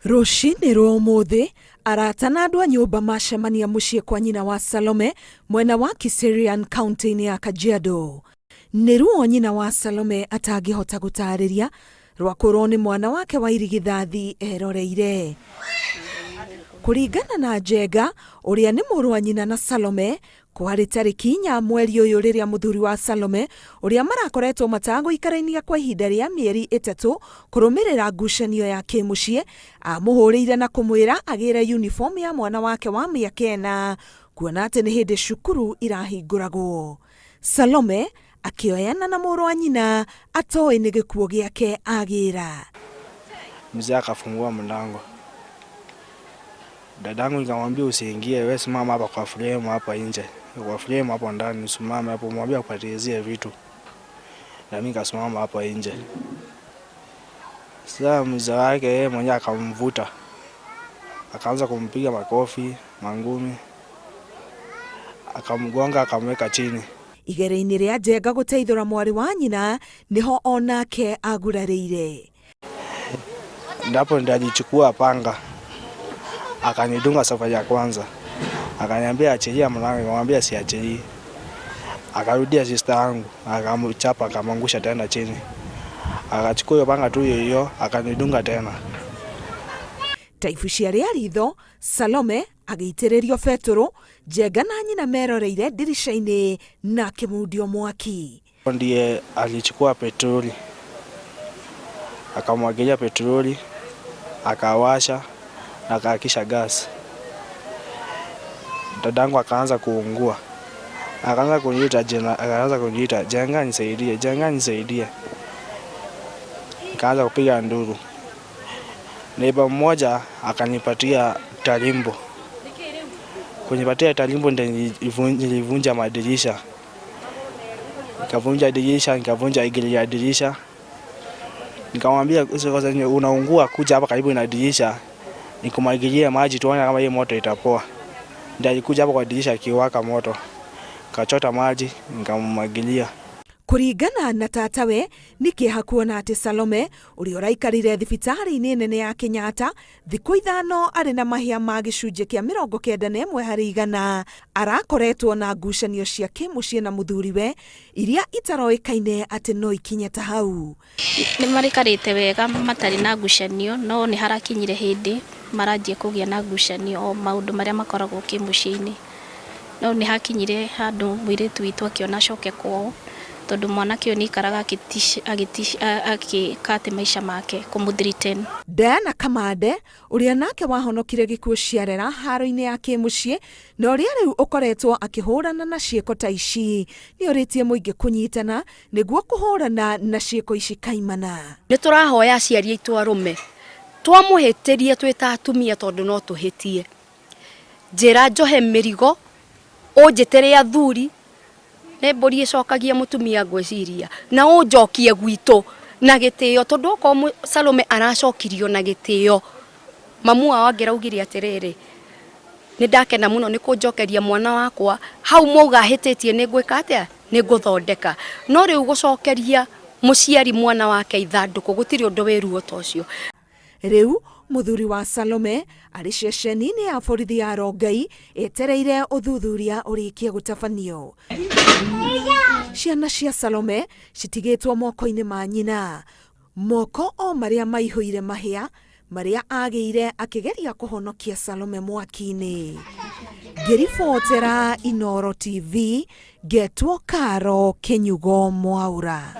Rũcinĩ rwa ũmũthĩ, arata na andũ a nyũmba macemania mũciĩ kwa nyina wa Salome mwena wa Kiserian kaunti-inĩ ya Kajiado. Nĩ ruo nyina wa Salome atangĩhota gũtarĩria rwa kũrwo nĩ mwana wake wa irigithathi eroreire. Kũringana na Njenga, ũrĩa nĩ mũrũ wa nyina na Salome, Kwarĩ tarĩki inya mweri ũyũ rĩrĩa mũthuri wa Salome ũrĩa marakoretwo matagũikarainia kwa ihinda rĩa mĩeri ĩtatũ kũrũmĩrĩra ngucanio ya kĩmũciĩ amũhũrĩire na kũmwĩra agĩre uniform ya mwana wake wa mĩaka ĩna kuona atĩ nĩ hĩndĩ cukuru irahingũragwo. Salome akĩoyana na mũrũ wa nyina atoĩ nĩ gĩkuũ gĩake agĩra. Mzee akafungua mlango. Dadangu nikamwambia usiingie, wewe simama hapa kwa frame hapa nje. Kwa frame hapo ndani usimame hapo, mwambie akupatizie vitu. Na mimi nikasimama hapo nje. Sasa mzee wake yeye mwenyewe akamvuta. Akaanza kumpiga makofi, mangumi. Akamgonga akamweka chini. Igeria-inĩ rĩa Njenga gũteithũra mwarĩ wa nyina nĩho onake agurarĩire. Ndipo ndio panga akanidunga safari ya kwanza, akaniambia achilia mlango, nikamwambia siachilii. Akarudia sister yangu akamchapa, akamwangusha tena chini, akachukua hiyo panga tu hiyo akanidunga tena. Ta ibucia rĩa ritho, Salome agĩitĩrĩrio betũrũ, Njenga na nyina meroreire ndirica-inĩ na akĩmundio mwaki. Ndiye alichukua petroli akamwagilia petroli akawasha na akaakisha gas. Dadangu akaanza kuungua, akaanza kuniita jina, akaanza kuniita Jenga nisaidie, Jenga nisaidie. Nikaanza kupiga nduru. Neighbor mmoja akanipatia tarimbo, kunipatia tarimbo ndio nilivunja madirisha, nikavunja dirisha, nikavunja igili ya dirisha. Nikamwambia unaungua, kuja hapa karibu na dirisha nikumwagilie maji tuone kama hii moto itapoa. Ndio alikuja hapo kwa dirisha akiwaka moto, kachota maji nikamwagilia. Kũringana na tatawe nĩ kĩeha kuona atĩ Salome ũrĩa ũraikarire thibitarĩ-inĩ nene ya Kenyatta thikũ ithano arĩ na mahĩa ma gĩcunjĩ kĩa 91 harĩ igana arakoretwo na ngucanio cia kĩmũciĩ na mũthuriwe iria itaroĩkaine atĩ no ikinye ta hau. Nĩ marĩkarĩte wega matarĩ na ngucanio, no nĩ harakinyire hĩndĩ maranjia kũgĩa na ngucanio o maũndũ marĩa makoragwo kĩmũciĩ-inĩ. No nĩ hakinyire handũ mũirĩtu witũ akĩona acoke kwao tondũ mwanake ũyũ nĩ aikaraga agĩka atĩ maica make kũmũ-threaten. Diana Kamande ũrĩa nake wahonokire gĩkuũ ciarera haro-inĩ ya kĩmũciĩ na ũrĩa rĩu ũkoretwo akĩhũrana na ciĩko ta ici nĩ orĩtie mũingĩ kũnyitana nĩguo kũhũrana na ciĩko ici kaimana. Nĩ tũrahoya aciari aitũ arũme twamũhĩtĩrie twĩ ta atumia tondũ no tũhĩtie, njĩra njohe mĩrigo ũnjĩtĩre athuri nĩ mbũri ĩcokagia mũtumia ngwĩciria na ũnjokie gwitũ na gĩtĩo tondũ okorwo Salome aracokirio na gĩtĩo, mamu wao angĩraugire atĩrĩrĩ, nĩ ndakena mũno nĩ kũnjokeria mwana wakwa, hau mwauga hĩtĩtie nĩ ngwĩka atĩa, nĩ ngũthondeka. No rĩu gũcokeria mũciari mwana wake ithandũkũ gũtirĩ ũndũ wĩ ruo ta ũcio. Rĩu mũthuri wa Salome arĩ ceceni-inĩ ya borithi ya Rongai etereire ũthuthuria ũrĩkie gũtabanio. Ciana cia Salome citigĩtwo moko-inĩ ma nyina, moko o marĩa maihũire mahĩa marĩa agĩire akĩgeria kũhonokia Salome mwaki-inĩ. Ngĩribotera Inooro TV, ngetwo Karo Kĩnyugo Mwaura.